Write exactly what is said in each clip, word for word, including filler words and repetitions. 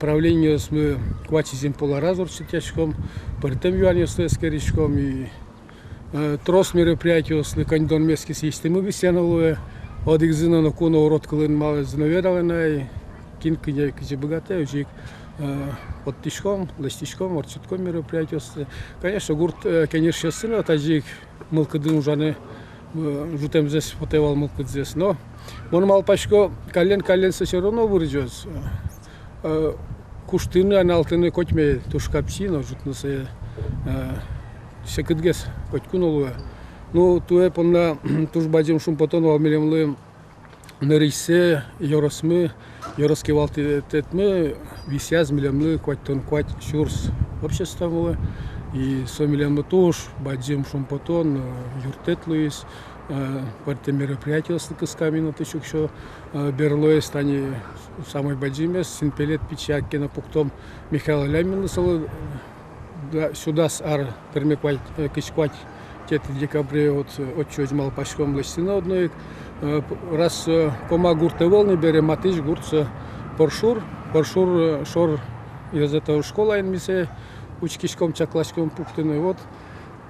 Правлениосмы куать сизьым пол араз ортчытъяськом, пӧртэм юанъёсты эскериськом и, э, трос мероприятиослы коньдонмес ке сӥзьтэммы висъяно луэ. Одӥгзы но ноку но урод кылын малы зы но вералэ на ай, кин кызьы, кызьы быгатэ, озьы ик, э, поттӥськом, лэсьтӥськом, ортчытком мероприятиосты. Конечно, гурт, э, кенешъёссы но тазьы ик мылкыдын ужаны, э, ӝутэмзэс потэ вал, мылкыдзэс. Но мон малпасько, каллен-каллен со всё равно вырӟоз. Э, куштыны, аналтыны котьме туж капчи, но ӝутыны сое, э, секытгес котьку но луэ. Ну, туэ понна туж бадӟым шумпотон вал милемлы, нырысьсэ ёросмы, ёрос кивалтэтмы висъяз милемлы куатьтон куать сюрс обществомылы. И со милемлы туж бадӟым шумпотон, э, юрттэт луиз, э, пӧртэм мероприятиослы кыскамын отысь уксё, э, берлоез. Тани самой бадӟымез, синпелет пичияк ке но пуктом Михаил Аляминлы, солы, э, да, сю дас ар, пӧрме куать, э, кызь куатетӥ декабре, вот, э, отчы озьы малпаськом лэсьтыны одно ик. Э, п-, раз, э, Кома гурт ӧвӧл ни бере, матысь гурт со Поршур, Поршур, э, шор ёзэтон школаын ми сое учкиськом, чакласьком пуктыны. Вот.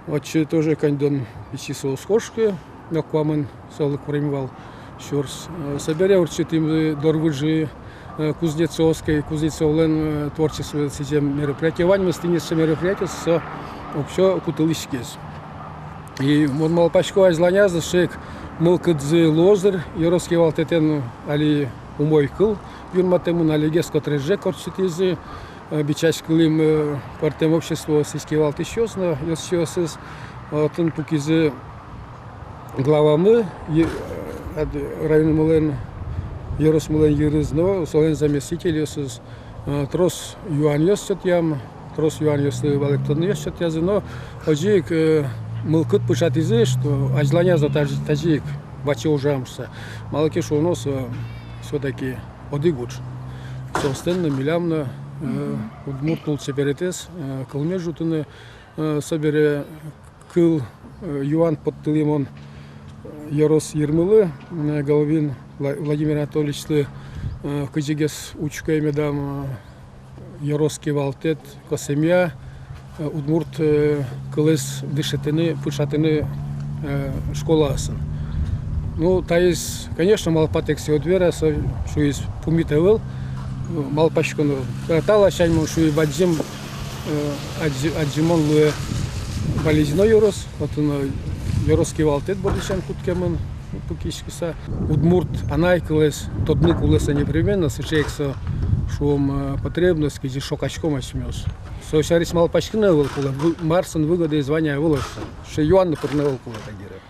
Отчы тоже коньдон пичи со уз кошкы, но куамын солы курем вал сюрс. Э, собере ортчытӥмы Дорвыжы, э, Кузнецовской, Кузнецовлэн, э, творчествоез сӥзем мероприятие. Ваньмыз тӥни сыӵе мероприятиос, со уксё кутылӥськиз. И мон малпасько, азьланяз но сыӵе ик мылкыдзы луоз дыр ёрос кивалтэтэн, али умой кыл юнматэмын, алигес котырес ик ортчытӥзы. Э, бичаськылӥм, э, пӧртэм обществоосысь кивалтӥсьёс но, ёзчиосыз, э, отын пукизы главамы, е-, э, ад-, районмылэн, ёросмылэн йырыз но, солэн заместительёсыз, э, трос юанъёс сётъям, трос юанъёслы валэктонъёс сётъязы, но озьы ик, э, мылкыд пыӵатӥзы, что азьланяз но тазьы, тазьы ик ваче ужам шуса. Малы ке шуоно, со всё-таки одӥг удж. Соослэн но, милям но, э, удмурт лулчеберетэз, э, кылмес ӝутыны, э, собере кыл, э, юан поттылӥ мон, э, ёрос йырмылы, э, Головин Вла-, Владимир Анатольевичлы, э, кызьыгес учко-а медам, э, ёрос кивалтэт косэм-а, э, удмурт, э, кылэз дышетыны, пыӵатыны, э, школаосын. Ну, таиз, конечно, малпатэксэ уд вера, со шуиз: пумит ӧвӧл, э, малпаськоно. Та, та ласянь мон шуи, бадӟым, э, адӟи-, адӟымон луэ Балезино ёрос, отын, э, ёрос кивалтэт бордысен кутскемын пукиськыса. Удмурт анай кылэз тодыны кулэ со непременно, сыӵе ик со, шуом, э, потребность, кызьы шокаськом асьмеос. Со сярысь малпаськыны ӧвӧл кулэ, вы-, мар солэн выгодаез вань-а, ӧвӧл-а со. Сыӵе юан но пырыны ӧвӧл кулэ та дыре.